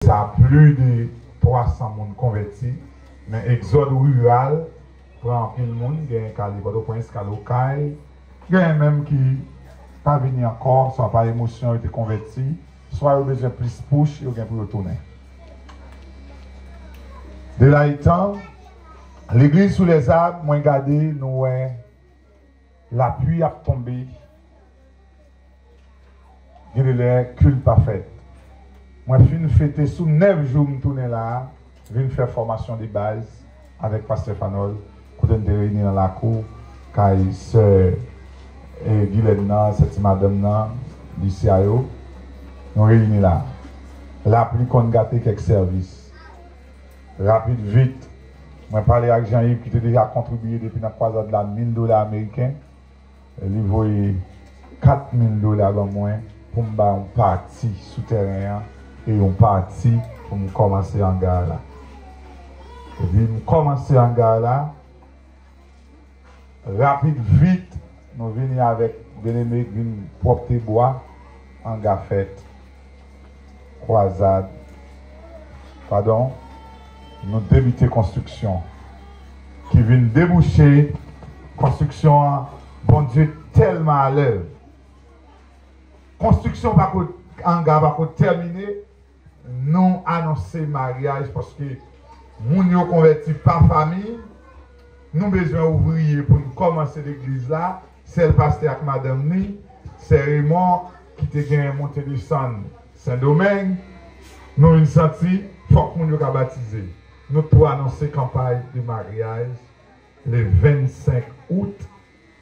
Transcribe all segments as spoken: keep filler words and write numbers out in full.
Sa plis de twa san moun konvèti, men egzòd riral pran anpil moun, genyen k ale Pòtoprens, k ale Okay, genyen menm ki pa vini ankò, swa pa emosyon yo te konvèti, swa yo bezwen plis pouch, yo gen pou yo tounen. De la etan, legliz sou lèzab, mwen gade, nou wè lapli ap tonbe, gen de lè kilt pa fèt. Mwen fin fete sou nèf jou m tounen la a, vin fè fòmasyon de baz avèk pastè Fanòl, kote n te reyini nan lakou kay sè, e, Gilèn nan, sè ti madanm nan, Lisya yo. Nou reyini la. Lapli konn gate kèk sèvis. Rapid vit, mwen pale ak Jean-Yves ki te deja kontribye depi nan kwazad la mil dola ameriken. Li voye kat mil dola ban mwen pou m bay yon pati sou tèren an e yon pati pou m kòmanse anga la. Epi m kòmanse anga la, rapid vit, nou vini avèk Byeneme, vin pwòpte bwa, anga fèt. Kwazad, padon, nou debite konstriksyon ki vin debouche konstriksyon an. Bondye tèlman alèv. Konstriksyon pako, anga pako tèmine, nou anonse maryaj paske moun yo konvèti pa fanmi. Nou bezwen ouvriye pou n kòmanse legliz la. Sèl pastè ak madanm li, sè Raymond, ki te gen monte desann Sendomeng, nou vin santi fòk moun yo ka batize. Nou tou anonse kanpay de maryaj le vennsenk out,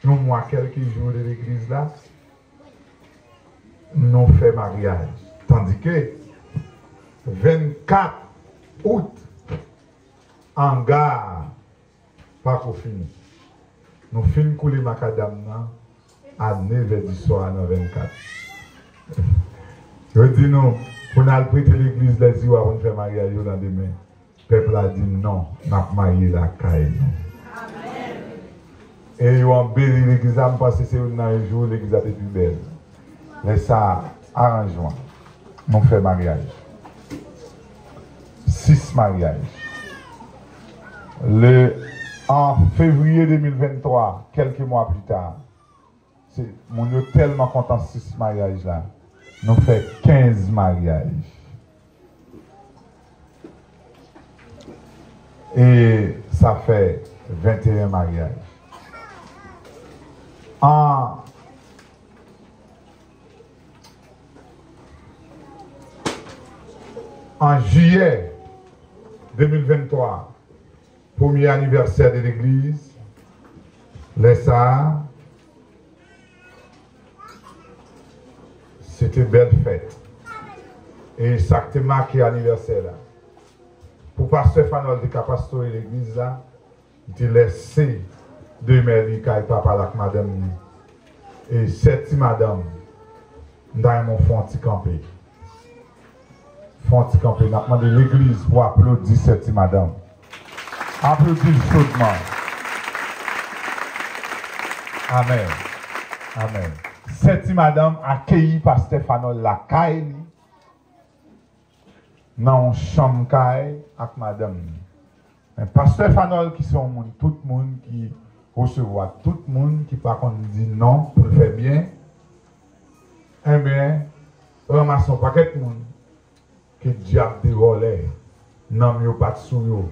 yon mwa kèlke jou de legliz la, nou fè maryaj. Tandike vennkat out, anga a pako fini. Nou fin koule makadam nan a nevè di swa nan vennkat. Yo di nou pou n al prete legliz Lèziwa pou n fè maryaj yo landemen. Pèp la di non, n ap marye lakay nou. E yo anbeli legliz la, m panse se youn nan jou legliz la te pi bèl. Lè sa a, aranjman. Nou fè maryaj. Sis maryaj. Le, an fevriye de mil venntwa, kèlke mwa pli ta, se, moun yo tèlman kontan sis maryaj la, nou fè kenz maryaj. E sa fè venteyen maryaj. An, an jiyè de mil venntwa, premye anivèsè de legliz, lè sa a, se te bèl fèt. E sa k te make anivèsè la, pou pastè Fanòl te ka pastore legliz la, li te lèse demè li kay papa l ak madanm li. E sè ti madanm, m ta renmen w fè yon ti kanpe. Fè yon ti kanpe. N ap mande legliz pou aplodi sè ti madanm. Aplodi l chodman. Amèn. Amèn. Sè ti madanm akeyi pastè Fanòl lakay li, nan yon chanm kay ak madanm li. Men pastè Fanòl ki se yon moun tout moun, ki resevwa tout moun, ki pa konn di non pou l fè byen, enben, ranmase yon pakèt moun ke dyab te vòlè, nanm yo pa t sou yo.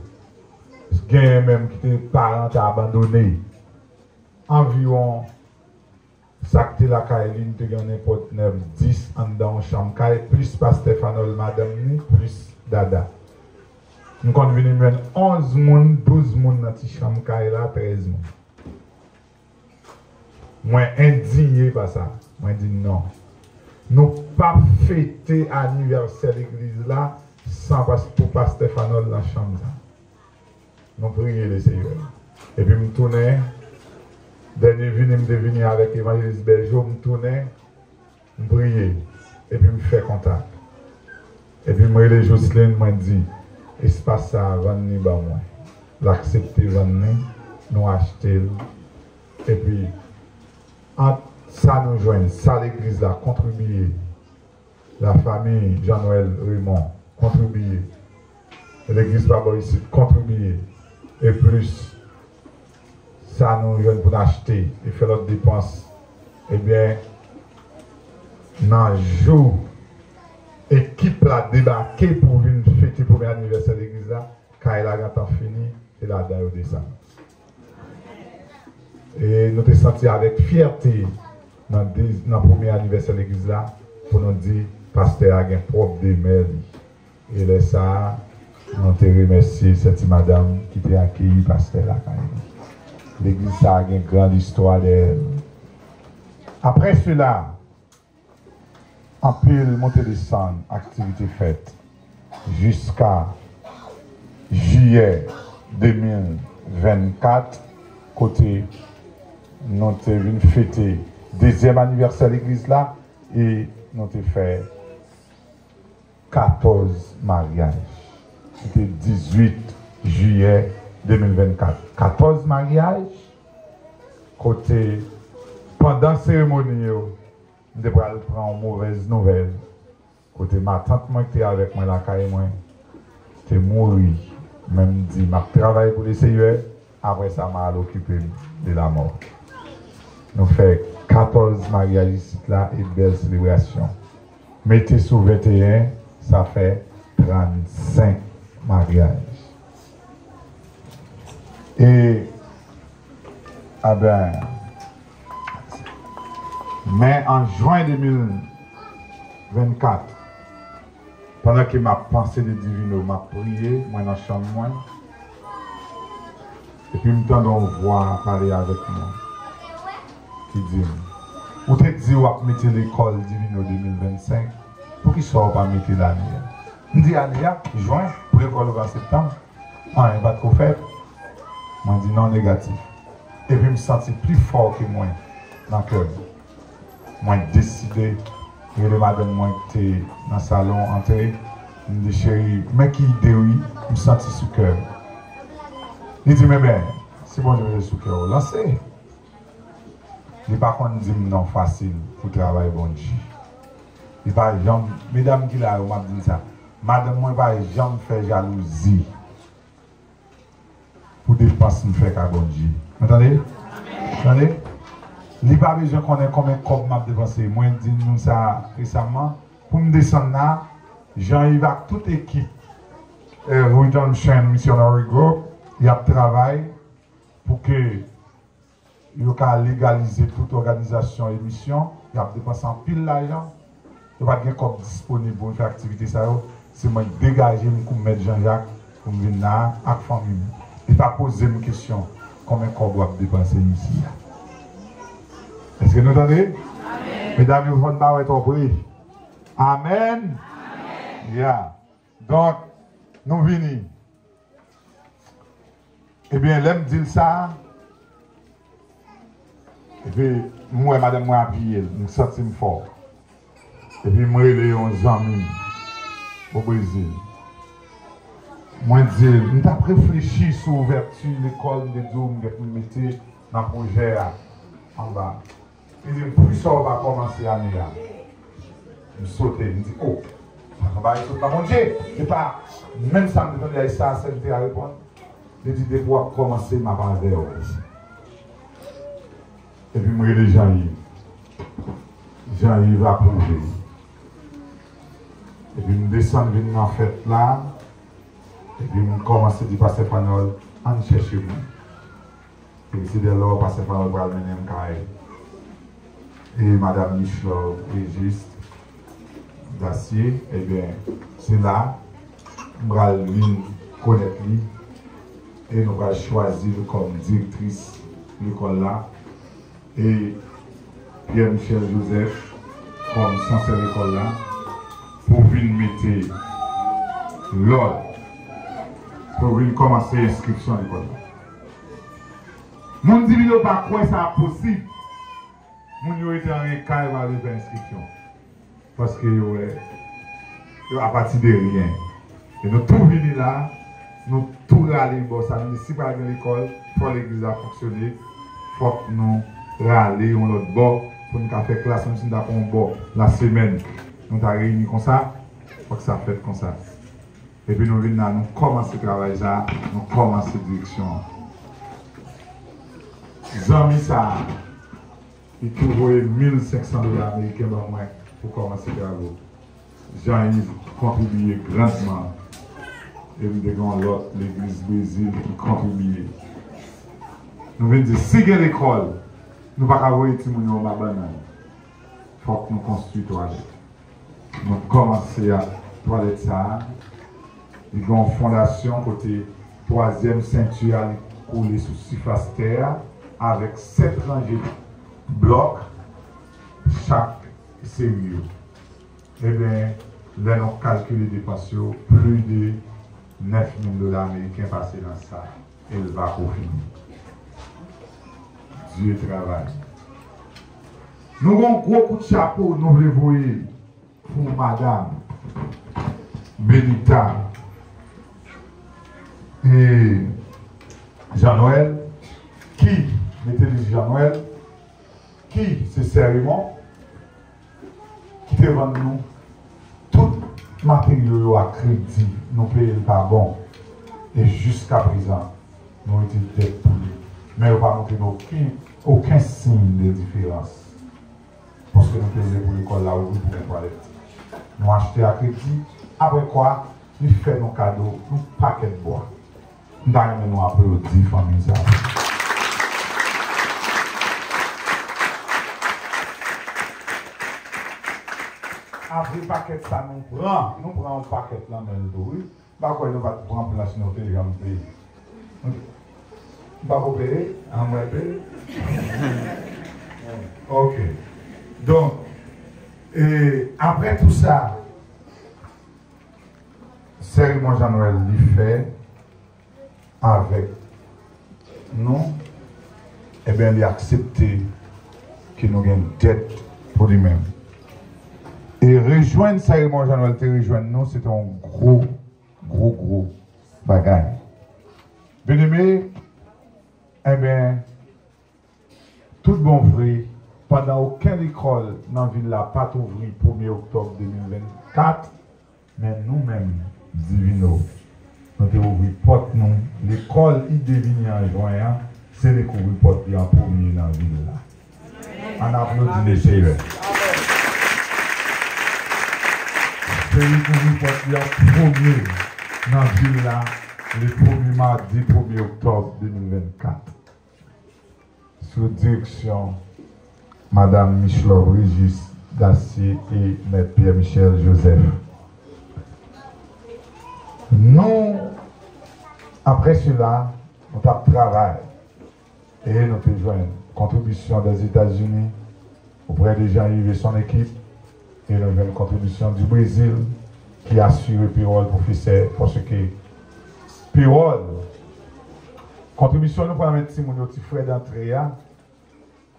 Genyen menm ki te paran te abandone. Anviwon sa k te lakay li, m te gen nenpòt nèf, dis anndan yon chanm kay, plis pastè Fanòl madanm ni, plis Dada. M konn vin m jwenn onz moun, douz moun nan ti chanm kay la, trèz moun. Mwen endiye pa sa. Mwen di non. Nou p ap fete anivèsè legliz la san pas-, pou pastè Fanòl nan chanm sa. Nou priye Lesenyè. Epi m tounen, dènye vini m te vini avèk Evanjelis Bèjo, m tounen, m priye, epi m fè kontak. Epi m rele Jocelyn, mwen di, espas sa a, vann li ban mwen. L aksepte vann li, nou achte l. Epi, ant sa nou jwenn, sa legliz la kontribye, la famille Jean Noël Raymond, kontribiye. Legliz pa bò isit kontribiye. E plis, sa nou jwenn pou n achte e fè lòt depans, ebyen, nan jou ekip la debake pou vin fete premye anivèsè legliz la, kay la gentan fini, se ladan yo desann. E nou te santi avèk fyète nan de, nan premye anivèsè legliz la, pou nou di pastè a gen pwòp demè li. E lè sa a, nou te remèsye sè ti madanm ki te akeyi pastè lakay li. Legliz sa a gen gran istwa dèyè l. Apre sela, anpil monte desann aktivite fèt jiska jiyè de mil vennkat, kote nou te vin fete dezyèm anivèsè legliz la e nou te fè katòz maryaj. Se te dizuit jiyè de mil vennkat. Katòz maryaj, kote pandan seremoni yo, m te pral pran yon movèz nouvèl, kote matant mwen ki te avèk mwen lakay mwen te mouri, men m di, "M ap travay pou Leseyè, apre sa, m a al okipe m de lamò." Nou fè katòz maryaj isit la e bèl selebrasyon. Mete sou venteyen, sa fè trannsenk maryaj. E, a ben, men an jen de mil vennkat, pandan ke m ap panse de Divino, m ap priye, mwen nan chanm mwen, epi m tande yon vwa pale avèk mwen, ki di m, "Ou te di w ap mete lekòl Divino de mil vennsenk, poukisa w pa mete l ane a?" M di, "Ane a, jen, pou lekòl ouvè an septanm, anyen pa t ko fèt." Mwen di, "Non, negatif." Epi m santi pli fò ke mwen nan kè m. Mwen deside rele madanm mwen ki te nan salon antre. M di, "Cheri, men ki ide wi, m santi sou kè m." Li di m, "Enben, si Bondye mete sou kè w, lanse." Li pa konn di m non fasil pou travay Bondye. Li pa janm, medam ki la yo, m ap di n sa, madanm mwen pa janm fè jalouzi pou depans m fè ka Bondye. Nou tande? Tande? Li pa bezwen konnen konbyen kòb m ap depanse. Mwen di nou sa resaman, pou m desann la, Jean Yves ak tout ekip, eh, Redemption Missionary Group, y ap travay pou ke yo ka legalize tout òganizasyon e misyon, y ap depanse anpil lajan, yo pa t gen kòb disponib pou yo fè aktivite sa yo, se mwen k degaje m kou Mèt Jean Jacques pou m vin la a ak fanmi m. Li pa poze m kesyon, "Konbyen kòb w ap depanse isi a?" Èske nou tande? Medam yo, fò n pa wè twò pre. Amèn. Ya. Donk, nou vini. Ebyen, lè m di l sa, epi m wè madanm mwen apiye l, m santi m fò. Epi m rele yon zanmi m o Brezil. Mwen di l, m t ap reflechi sou ouvèti lekòl m te di w m gen pou m mete nan pwojè a anba. Li di m, "Poukisa w pa kòmanse ane a?" M sote, m di, "O, sa se yon bagay ki sot nan Bondye." Se pa menm sa m te tande a, e sa sè m te a reponn. Li di, "Depi w ap kòmanse, m ap avè w." Epi m rele Jean Yves. Jean Yves apwouve. Epi m desann vin nan fèt la. Epi m kòmanse di pastè Fanòl, "Ann chèche mwen." Epi se dèlò pastè Fanòl pral mennen m kay e madanm Michel Régis Dacier, ebyen, se la m pral vin konèt li e nou pral chwazi l kòm direktris lekòl la e Pierre Michel Joseph kòm sansè lekòl la pou vin mete lòd, pou vin kòmanse enskripsyon lekòl la. Moun Divino pa kwè sa ap posib. Moun yo rete anyen kay, yo pa vle fè enskripsyon. Paske yo wè, yo apati de ryen. E nou tou vini la, nou tou rale bò sa. Nou di si pral gen lekòl, fò legliz la fonksyone, fòk nou rale yon lòt bò pou n ka fè klas, menm si n ta pran yon bò lasemèn, nou ta reyini konsa, fòk sa fèt konsa. Epi nou vin la, nou kòmanse travay sa a, nou kòmanse direksyon an. Zanmi sa a, li tou voye mil senk san dola ameriken ban mwen pou kòmanse travo. Jean Yves kontribiye grandman. E m te gen yon lòt legliz Brezil ki kontribiye. Nou vin di, si gen lekòl, nou pa ka voye timoun yo anba bannann. Fòk nou konstwi twalèt. Nou kòmanse ak twalèt sa a. Li gen yon fondasyon kote twazyèm senti a li koule sou sifas tè a avèk sèt ranje blòk chak seri yo. Ebyen, lè nou kalkile depans yo, plis de nèf mil dola ameriken pase nan sa. E l pako fini. Dye travay. Nou gen yon gwo kout chapo nou vle voye pou madanm Benita e Jean Noël, ki, Mételus Jean Noël, ki se sè Raymond, ki te vann nou tout materyo yo a kredi, nou peye l pa bon. E jiskaprezan, nou rete dèt pou li. Men yo pa montre nou okenn, okenn siy de diferans. Paske nou te vle pou lekòl la ouvri pou gen twalèt. Nou achte a kredi, apre kwa, li fè nou kado yon pakèt bwa. M ta renmen nou aplodi fanmi sa a. Apre pakèt sa nou pran, nou pran yon pakèt nan men l tou, wi. M pa kwè nou pa t pran planch nou te janm peye. M pa ko peye, an mwen peye. Ok. Donk, e, apre tou sa, sè Raymond Jean Noël li fè avèk nou, ebyen, li aksepte ke nou gen dèt pou li menm. E rejwenn sè Raymond Jean Noël te rejwenn nou, se te yon gwo, gwo, gwo bagay. Byeneme, ebyen, tout bon vre, pandan okenn lekòl nan vil la pa t ouvri premye oktòb de mil vennkat, men nou menm, Divino, nou te ouvri pòt nou. Lekòl Idevini an jwen an, se li k ouvri pòt li an premye nan vil la. Ann aplodi Leseyè. Se li k ouvri pòt li an premye nan vil la, le premye madi premye oktòb de mil vennkat. Sou direksyon Madanm Michelove Régis Dacier e Mèt Pierre Michel Joseph. Nou, apre sela, nou t ap travay e nou te jwenn kontribisyon Dèzetazini, oprè de Jean Yves et son équipe, e nou jwenn kontribisyon di Brezil ki asire pewòl pwofesè, paske pewòl, kontribisyon nou pran nan men timoun yo, ti frè dantre a,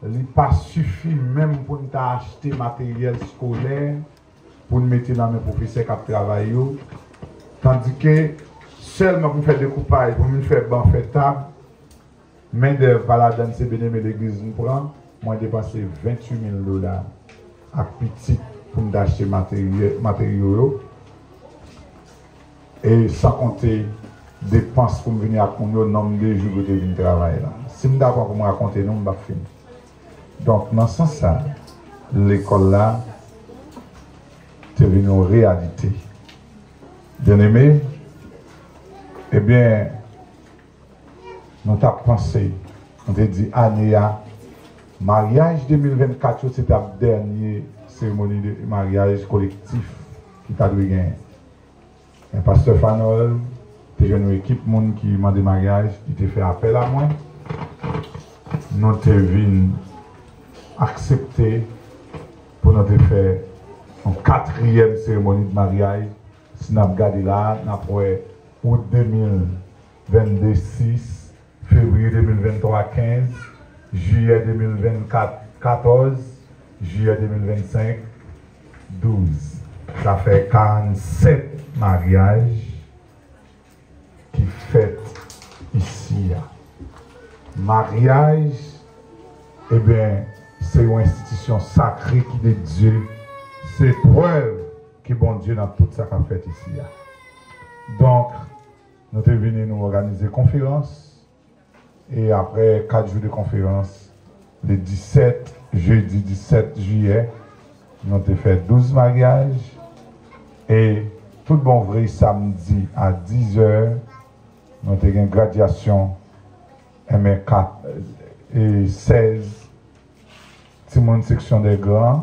li pa sifi menm pou n ta achte materyèl eskolè pou n mete nan men pwofesè k ap travay yo, tandike sèlman pou n fè dekoupaj, pou n fè ban, fè tab, mendèv pa ladann, se byeneme legliz m pran, mwen depanse venntuit mil dola ak pitit pou m ta achte materye-, materyo yo. E san konte depans pou m vini ak moun yo, nonm de jou yo te vin travay la. Si m ta pran pou m rakonte nou, m p ap fini. Donk, nan sans sa, lekòl la te vin yon reyalite. Byeneme, ebyen, nou t ap panse, nou te di ane a, maryaj de mil vennkat yo, se t ap dènye seremoni de maryaj kolektif ki ta dwe genyen. Men pastè Fanol te jwenn yon ekip moun ki mande maryaj, li te fè apèl a mwen. Nou te vin aksepte pou nou te fè yon katriyèm seremoni de maryaj. Si n ap gade la a, n ap wè out de mil vennde sis, fevriye de mil venntwa kenz, jiyè de mil vennkat katòz, jiyè de mil vennsenk douz. Sa fè karannsèt maryaj ki fèt isi a. Maryaj, ebyen, se yon enstitisyon sakre ki de Dye. Se prèv ke Bondye nan tout sa k ap fèt isi a. Nou te vini, nou òganize konferans. E aprè kat jou de konferans, le disèt, jedi disèt jiyè, nou te fè douz maryaj. E tout bon vre, samdi a dizè, nou te gen gradyasyon, enben, kat, e sèz timoun seksyon dè gran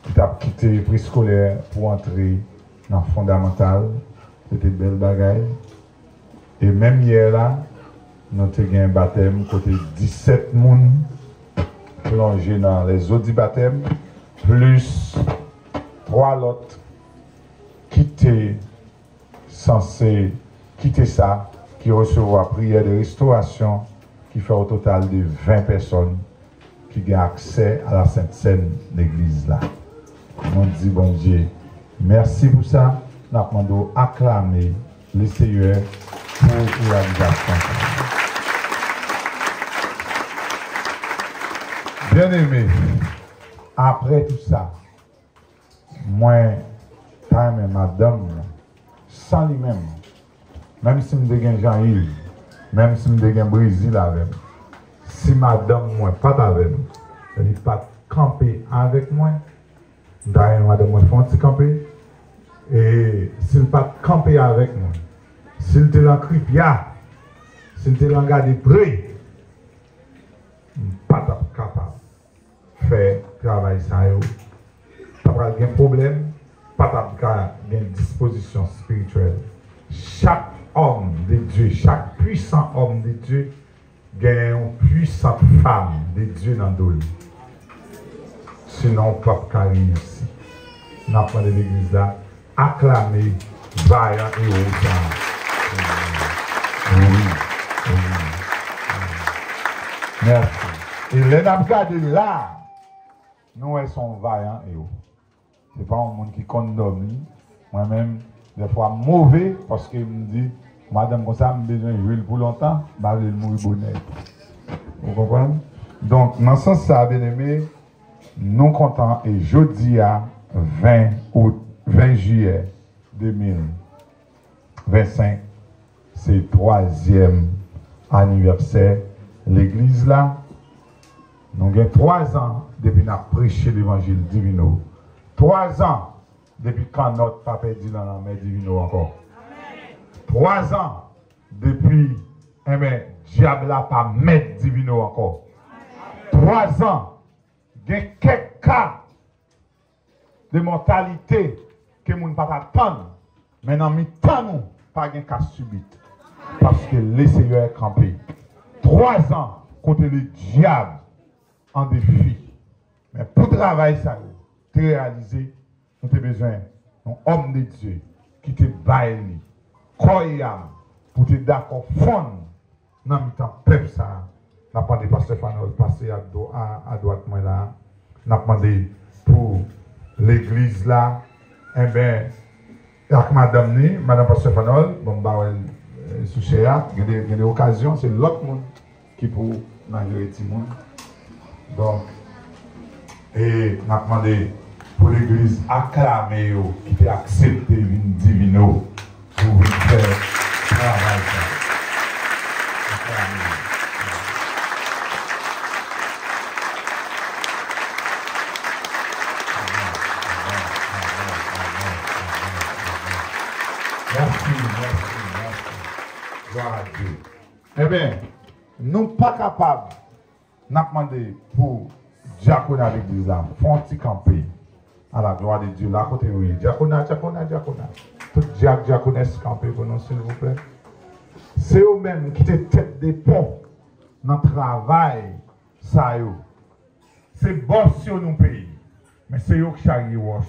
ki t ap kite preskolè pou antre nan fondamantal. Se te bèl bagay. E menm yè la, nou te gen batèm kote disèt moun plonje nan lèzo di batèm, plis twa lòt ki te sanse kite sa, ki resevwa priyè de restorasyon, ki fè o total de ven pèsòn ki gen aksè a la Sent Sèn legliz la. Nou di Bondye mèsi pou sa. N ap mande w aklame le Seyè pou reyalizasyon sa. Byeneme, aprè tou sa, mwen ta renmen madanm mwen, san li menm, menm si m te gen Jean Yves, menm si m te gen Brezil avè m, si madanm mwen pa t avè m, li pa t kanpe avèk mwen, m ta renmen madanm mwen fè yon ti kanpe. E si l pa t kanpe avèk mwen, si l te lan kripya, si l te lan gade pre, m pa t ap kapab fè travay sa yo. Pa pral gen pwoblèm, pa t ap ka gen dispozisyon espirityèl. Chak òm de Dye, chak pwisan òm de Dye gen yon pwisant fam de Dye nan do l. Sinon, w p ap ka reyisi. N ap mande legliz la aklame vayan ewo sa a. Wi, wi, wi. Mèsi. E lè n ap gade la, nou wè se yon vayan ewo. Se pa yon moun ki konn dòmi. Mwen menm, dèfwa m move, paske m di, madanm konsa, m bezwen jwe l pou lontan, m pa vle l mouri bonè. Ou konprann? Donk, nan sans sa, byeneme, nou kontan e jodi a, ven out, ven jiyè de mil vennsenk, se twazyèm anivèsè legliz la. Nou gen twazan depi n ap preche levanjil Divino. Twazan depi kannòt pa pèdi nan lanmè Divino ankò. Twazan depi, enben, dyab la pa mèt Divino ankò. Twazan gen kèk ka de mòtalite ke moun pa t atann, men nan mitan nou, pa gen ka sibit, paske le Seyè kanpe. Twazan kote le dyab an defi. Men pou travay sa yo te reyalize, nou te bezwen yon òm de Dye ki te bay li kò e am pou te dakò fonn nan mitan pèp sa a. N ap mande pastè Fanòl pase a do-, a, adwat mwen la. N ap mande pou legliz la. Enben, ak madanm ni, madanm pastè Fanòl, bon, m pa wè l, eh, sou chè a. Gen de, gen de okazyon, se lòt moun ki pou nan jere timoun. Donk, e n ap mande pou legliz aklame yo ki te aksepte vin Divino pou vin fè travay sa. Aklame yo. Mèsi, mèsi, mèsi. Glwa a Dye. Enben, nou pa kapab, n ap mande pou dyakona legliz la fè yon ti kanpe. A la glwa de Dye, la kote yo ye. Dyakona, dyakona, dyakona. Tout dyak, dyakonès, kanpe pou nou, silvouplè. Se yo menm ki te tèt de pon nan travay sa yo. Se bòs yo nou peye. Men se yo k charye wòch,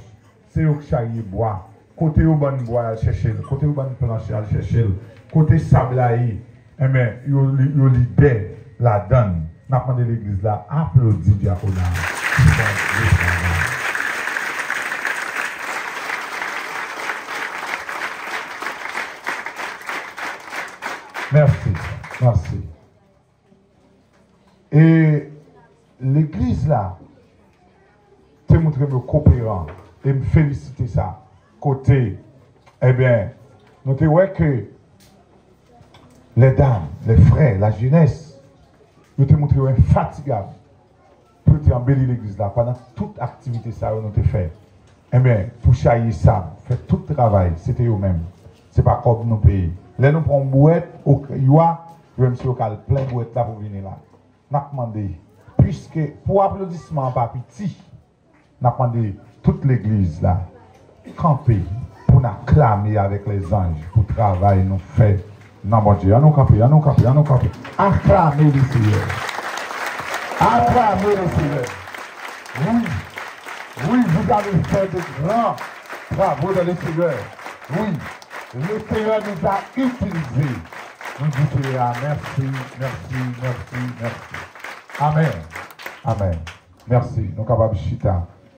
se yo k charye bwa. Kote yo ban n bwa, y al chèche l. Kote yo ban n planch, y al chèche l. Kote sab la ye, enben, yo, yo lidè ladan l. N ap mande legliz la aplodi dyakona a ki fè yon gwo travay. Mèsi, mèsi. E legliz la te montre m yo koperan, e m felisite sa. Kote, ebyen, nou te wè ke lèdam, lèfrè, lajenès, yo te montre yo enfatigab pou yo te anbeli legliz la pandan tout aktivite sa yo nou te fè. Enben, pou chaye sab, fè tout travay, se te yo menm. Se pa kòb nou peye. Lè nou pran yon bwèt, o, yo a, yo menm se yo k al plen bwèt la pou vini la. N ap mande, piske pou aplodisman an pa piti, n ap mande tout legliz la kanpe pou n aklame avèk lèzanj pou travay nou fè nan Bondye. Ann nou kanpe, ann nou kanpe, ann nou kanpe. Aklame le Seyè. Aklame le Seyè. Oui, oui, vous allez faire de grands travaux dans le Seigneur. Oui, le Seigneur nous a utilisés. Nou di Seyè a mèsi, mèsi, mèsi, mèsi. Amèn. Amèn. Mèsi. Nou kapab chita.